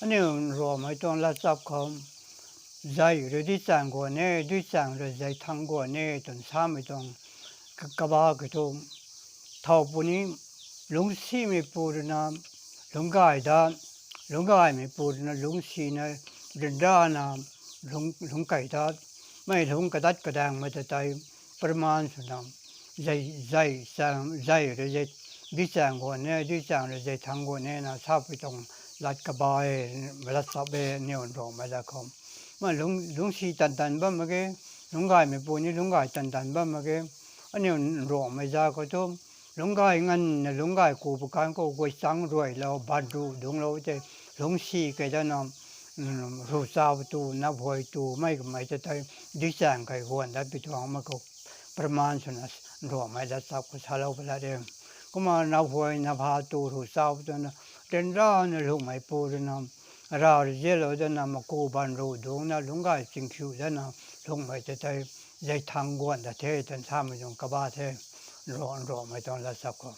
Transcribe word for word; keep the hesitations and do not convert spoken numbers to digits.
Aniu Nruanghmei tuang latchap khou, zei rui dui chaeng guan e, dui chaeng rui zei thang guan e twna samei tuang kaba ki thu, thow puni, lungcsimeipu rui na lungc gay dat, lungc gaymeipu rui na lungcsina, ryanrana lungc key dat, mei lungc kadat kadaengmei ta tei praman swna, zei rui zei dui chaeng guan e, dui chaeng rui zei thang guan e na sapui tuang lat kaba e, latchap e aniu Nruanghmei za khou. Mei lungcsi tan tan bam mak ge, lungc gaymeipu ni lungc gay tan tan bam mak ge. Aniu Nruanghmei za khou thu, lungc gay nganvna lungc gay ku pw kan khou guay changc ruailou, ban ruh dungclou tei, lungcsi key dana, ru chau tu, naphuay tu, mei kamei ta tei, dui chaeng key guan dat pi tuang mei khou, praman swna Nruanghmei latchap khou salou pala de. Kumna naphuay napha tu ru chau twna, ryanrana lungcmeipu rui na, ra rui zialou dana maku ban ruh dungcna lungc gay chingkhiu dana, lungcmei ta tei, zei thang guan dat the twna samei tuang kaba the, Nruanghmei tuang latchap khou.